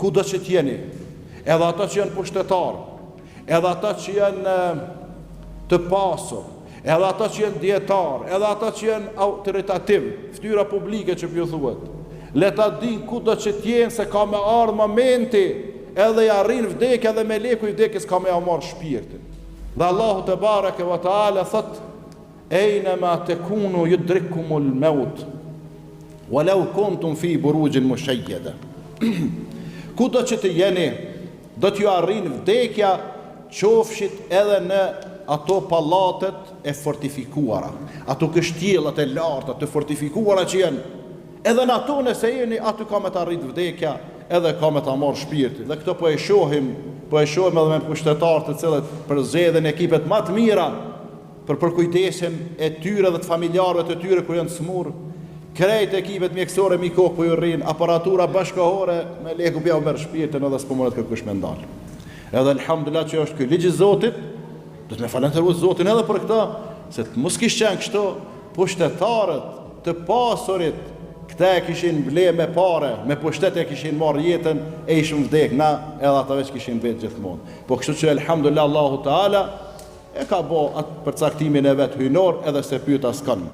Kudo që të jeni, edhe ata që janë pushtetarë, edhe ata që janë të pasur, edhe ata që janë dijetarë, edhe ata që janë autoritativ, fytyra publike që po ju thuhet. Le ta dinë kudo që të jenë se ka me ardhë momenti, edhe ja arrin vdekja dhe meleku i vdekjes ka me ja marrë shpirtin. Dhe Allahu tebareke ve teala thotë Ejne ma tekunu judrikkumul meut Walau kuntum fi buruxhin mushejjede Kudo që të jeni Do t'ju arrin vdekja qofshit edhe në ato pallatet e fortifikuara Ato kështjellat e larta të fortifikuara që janë Edhe në ato nëse jeni, aty ka me të arrit vdekja, edhe ka me ta marrë shpirtin. Dhe këto po e shohim, po e shohim edhe me pushtetarë të cilët përzgjedhin ekipet ma të mira për përkujdesjen e tyre dhe të familjarëve të tyre kur janë të smurë. Krejt ekipet mjekësore mi kokë po ju rrinë, aparatura bashkëkohore, meleku po jau merr shpirtin edhe s'po mundet kërkush me ndalë. Edhe elhamdulillah që është ky ligj i Zotit, duhet me falënderu Zotin edhe për këtë, se të mos kish qenë kështu, pushtetarët, të pasurit, këta e kishin ble me pare, me pushtet e kishin marrë jetën, e ishim vdek na, edhe ata veç kishin mbet gjithmonë. Po kështu që elhamdulillah Allahu Teala e ka bo atë përcaktimin e vet hyjnor edhe s'e pyet askënd.